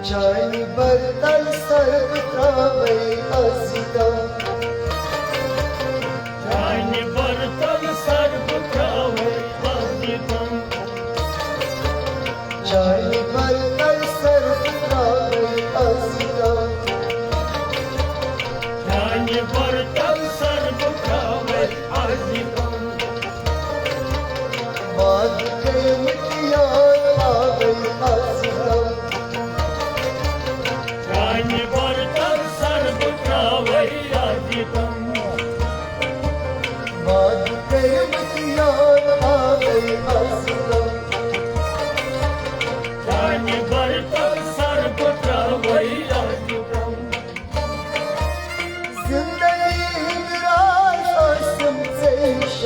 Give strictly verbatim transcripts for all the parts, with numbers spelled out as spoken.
چانہِ برتل سر بہٕ تراوے از یہِ دم۔ چانہِ برتل سر بہٕ تراوے از یہِ دم۔ چانہِ برتل سر بہٕ تراوے از یہِ دم۔ چانہِ برتل سر بہٕ تراوے از یہِ دم۔ وعدٕ کٔرمٕتۍ یاد آوے از یہِ دم۔ چانہِ برتل سر بہٕ تراوے از یہِ دم۔ وعدٕ کٔرمٕتۍ یاد آوے از یہِ دم۔ چانہِ برتل سر بہٕ تراوے از یہِ دم۔ زندگی ہٕنٛدۍ راز ٲسِم ژےٚ نِش۔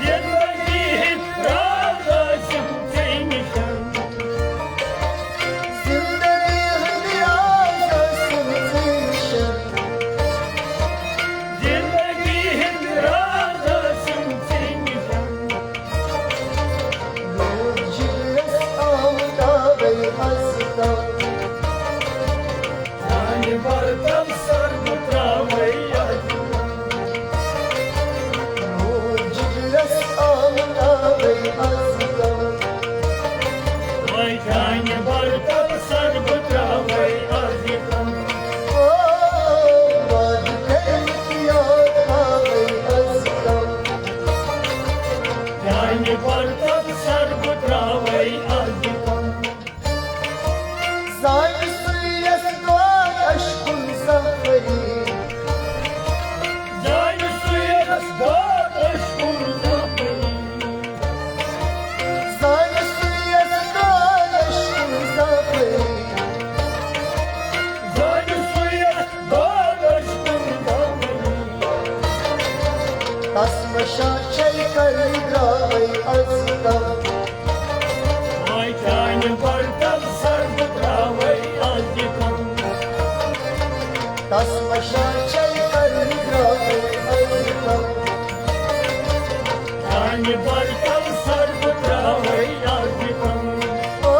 زندگی ہٕنٛدۍ راز ٲسِم ژےٚ نِش۔ زندگی ہٕنٛدۍ راز ٲسِم ژےٚ نِش۔ زندگی ہٕنٛدۍ راز ٲسِم ژےٚ نِش۔ روٗد جِگرس آمتاوے از تام۔ چانہِ برتل سر بہٕ تراوے از تام۔ روٗد جِگرس آمتاوے از تام۔ وے چانہِ برتل سر بہٕ تراوے از تام۔ او، وعدٕ کٔرمٕتۍ یاد آوے از تام۔ چانہِ برتل سر بہٕ تراوے از تام۔ زانہِ سُے یس دعا اشکن سفری۔ زانہِ سُے یس دعا اشکن سفری۔ زانہِ سُے یس دعا اشکن سفری۔ زانہِ سُے یس دعا اشکن سفری۔ تس مشا چھے کرنی درٛاوے از تام۔ وے چانہِ برتل سر بہٕ تراوے از تام۔ تس مشا چھے کرنی درٛاوے از تام۔ چانہِ برتل سر بہٕ تراوے از تام۔ او،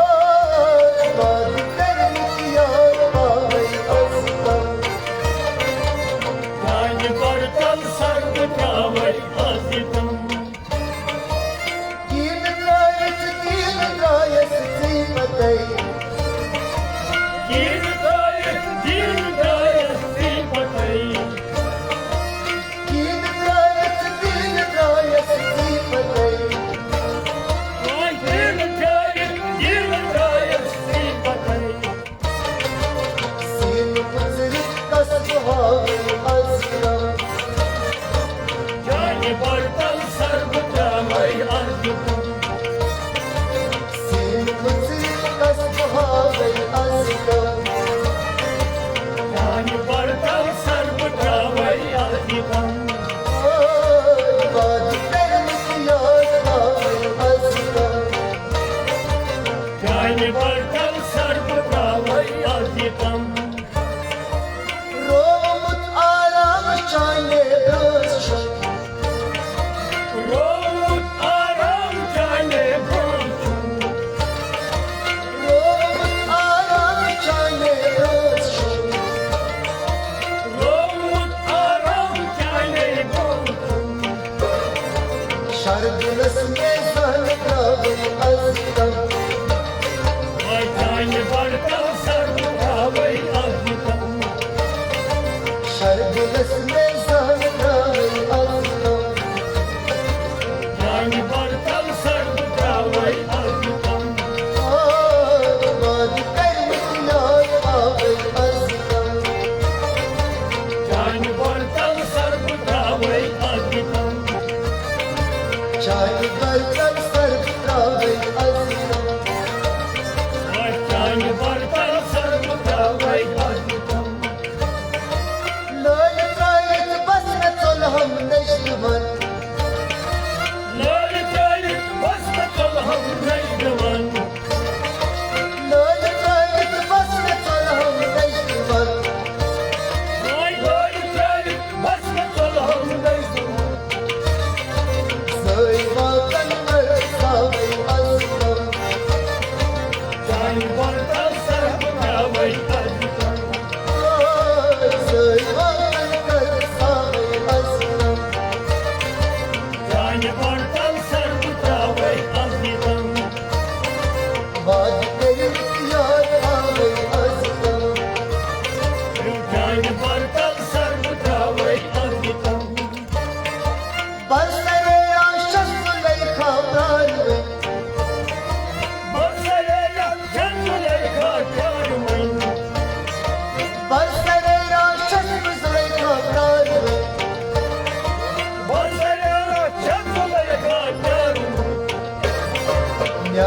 وعدٕ کٔرمٕتۍ یاد آوے از تام۔ چانہِ برتل سر بہٕ تراوے از تام۔ ییٚمہِ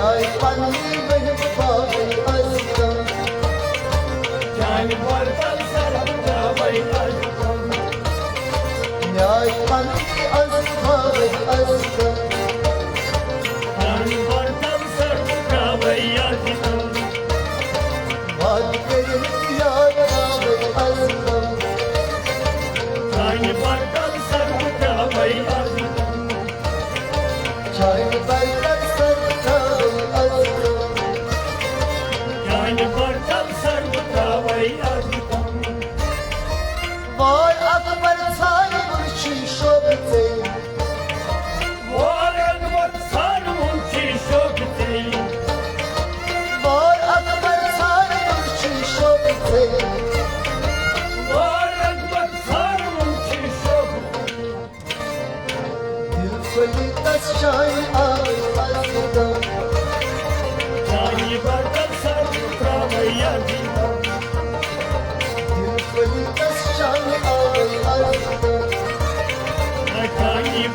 آے پننی ؤنِو بابے عزیزم۔ چانہِ پرتل سر تراوے عزیزم۔ میاے پننی عزیز بابے عزیزم۔ چانہِ پرتل سر تراوے عزیزم۔ وعدٕ کٔرِتھ یار بابے عزیزم۔ چانہِ پرتل سر تراوے عزیزم۔ چانہِ پرتل سر تراوے عزیزم۔ چانہِ پرتل سر تراوے عزیزم۔ وار اکبر ژھانہِ وُچھی شوق ژے۔ وار اکبر ژھانہِ وُچھی شوق ژے۔ وار اکبر ژھانہِ وُچھی شوق ژے۔ وار اکبر ژھانہِ وُچھی شوق ژے۔ دل پھٔلِتس چانہِ آے عزیزم۔ چانہِ پرتل سر تراوے عزیزم۔ دل پھٔلِتس چانہِ آے عزیزم۔ چانہِ